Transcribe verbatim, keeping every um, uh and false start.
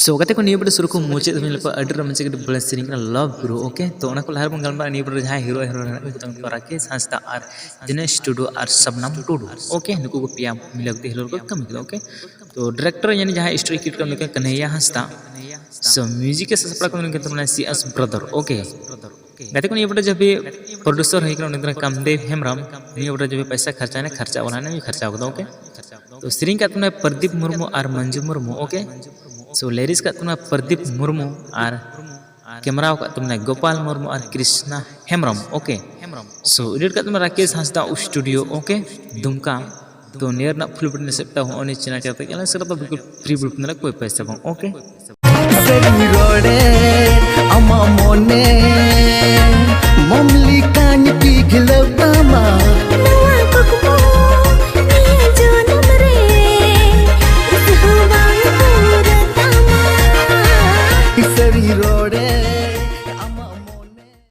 So ᱜᱟᱛᱮ ᱠᱚ, ᱱᱤᱭᱟᱹ ᱵᱤᱰᱤᱭᱳ ᱥᱩᱨᱩ ᱠᱷᱚᱱ ᱢᱩᱪᱟᱹᱫ ᱫᱷᱟᱹᱵᱤᱡ ᱞᱮᱯᱮ ᱟᱹᱰᱤ ᱨᱟᱹᱢ ᱪᱮᱫ ᱵᱚᱞᱮ ᱥᱮᱨᱮᱧ ᱠᱟᱱᱟ ᱞᱟᱵᱷ ᱜᱩᱨᱩ᱾ ᱳᱠᱮ, ᱛᱚ ᱚᱱᱟ ᱠᱚ ᱞᱟᱦᱟ ᱨᱮᱵᱚᱱ ᱜᱟᱞᱢᱟᱨᱟᱜᱼᱟ ᱱᱤᱭᱟᱹ ᱵᱤᱰᱤᱭᱳ ᱨᱮ ᱡᱟᱦᱟᱸᱭ ᱦᱤᱨᱳ ᱦᱤᱨᱳᱭᱤᱱ ᱦᱮᱱᱟᱜ ᱠᱚ ᱛᱟᱵᱚᱱᱟ ᱨᱟᱠᱮᱥ ᱦᱟᱸᱥᱫᱟ ᱟᱨ ᱫᱤᱱᱮᱥ ᱴᱩᱰᱩ ᱟᱨ ᱥᱟᱵᱱᱟᱢ ᱴᱩᱰᱩ᱾ ᱳᱠᱮ, ᱱᱩᱠᱩ ᱠᱚ ᱯᱮᱭᱟ ᱢᱤᱞᱟᱹᱣ ᱠᱟᱛᱮ ᱦᱤᱨᱳ ᱠᱚ ᱠᱟᱹᱢᱤ ᱠᱮᱫᱟ᱾ ᱳᱠᱮ, ᱛᱚ ᱰᱤᱨᱮᱠᱴᱚᱨ ᱭᱟᱱᱤ ᱡᱟᱦᱟᱸᱭ ᱥᱴᱳᱨᱤ ᱠᱨᱤᱭᱮᱴ ᱠᱟᱱᱟ ᱩᱱᱤ ᱠᱟᱱᱟ ᱠᱟᱱᱦᱮᱭᱟ ᱦᱟᱸᱥᱫᱟ᱾ So ᱢᱤᱭᱩᱡᱤᱠ ᱮ ᱥᱟᱯᱲᱟᱣ ᱠᱟᱱᱟ ᱩᱱᱤ ᱠᱟᱱ ᱛᱟᱵᱚᱱᱟ ᱥᱤ ᱮᱥ ᱵᱨᱟᱫᱟᱨ᱾ ᱳᱠᱮ, ᱜᱟᱛᱮ ᱠᱚ, ᱱᱤᱭᱟᱹ ᱵᱤᱰᱤᱭᱳ ᱡᱟᱦᱟᱸ ᱯᱨᱚᱰᱩᱥᱟᱨ ᱦᱩᱭ ᱠᱟᱱᱟ ᱩᱱᱤ ᱫᱚ ᱠᱟᱱᱟ ᱠᱟᱢᱫᱮᱵ ᱦᱮᱢᱵᱨᱚᱢ᱾ ᱱᱤᱭᱟᱹ ᱵᱤᱰᱤᱭᱳ ᱡᱟᱦᱟᱸ ᱯᱚᱭᱥᱟ ᱠᱷᱚᱨᱪᱟ ᱱᱮ ᱠᱷᱚᱨᱪᱟ ᱣᱟᱞᱟ ᱱᱮ ᱠᱷᱚᱨᱪᱟ ᱠᱟᱫᱟ᱾ ᱳᱠᱮ, ᱛᱚ ᱥᱮᱨᱮᱧ ᱠᱟᱜ ᱛᱟᱵᱚᱱᱟᱭ ᱯᱨᱚᱫᱤᱯ ᱢᱩᱨᱢᱩ ᱟᱨ Manju Murmu. Okay, so lyrics ᱠᱟᱜ ᱛᱟᱵᱚᱱᱟᱭ ᱯᱨᱚᱫᱤᱯ ᱢᱩᱨᱢᱩ ᱟᱨ ᱠᱮᱢᱮᱨᱟ ᱠᱟᱜ ᱛᱟᱵᱚᱱᱟᱭ ᱜᱳᱯᱟᱞ ᱢᱩᱨᱢᱩ ᱟᱨ Krishna Hembrom. Okay, so edit ᱠᱟᱜ ᱛᱟᱵᱚᱱᱟᱭ ᱨᱟᱠᱮᱥ ᱦᱟᱸᱥᱫᱟ ᱥᱴᱩᱰᱤᱭᱳ᱾ ᱳᱠᱮ, ᱫᱩᱢᱠᱟ᱾ ᱛᱚ ᱱᱤᱭᱟᱹ ᱨᱮᱱᱟᱜ ᱯᱷᱩᱞ ᱵᱤᱰᱤᱭᱳ ᱥᱮᱯᱴᱟ ᱦᱚᱸ ᱩᱱᱤ ᱪᱮᱱᱮᱞ ᱪᱟᱞᱟᱣ ᱠᱟᱛᱮ ᱧᱮᱞ ᱥᱮ ᱨᱮᱫᱚ ᱵᱤᱞᱠᱩᱞ ᱯᱷᱨᱤ, ᱵᱤᱞᱠᱩᱞ ᱱᱟᱨᱟ ᱠᱳᱭ ᱯᱚᱭᱥᱟ ᱵᱟᱝ᱾ ᱳᱠᱮ, ᱥᱮᱨᱮᱧ ᱨᱚᱲᱮ ᱟᱢᱟᱜ ᱢᱚᱱᱮ ᱢᱚᱢ ᱞᱮᱠᱟᱧ ᱯᱤᱜᱷᱞᱟᱹᱣ ᱛᱟᱢᱟ᱾ ᱱᱚᱣᱟ ᱠᱩᱠᱢᱩ ᱱᱤᱭᱟᱹ ᱡᱚᱱᱚᱢ ᱨᱮ ᱛᱤᱥ ᱦᱚᱸ ᱵᱟᱝ ᱯᱩᱨᱟᱹᱜ ᱛᱟᱢᱟ᱾ ᱥᱮᱨᱮᱧ ᱨᱚᱲ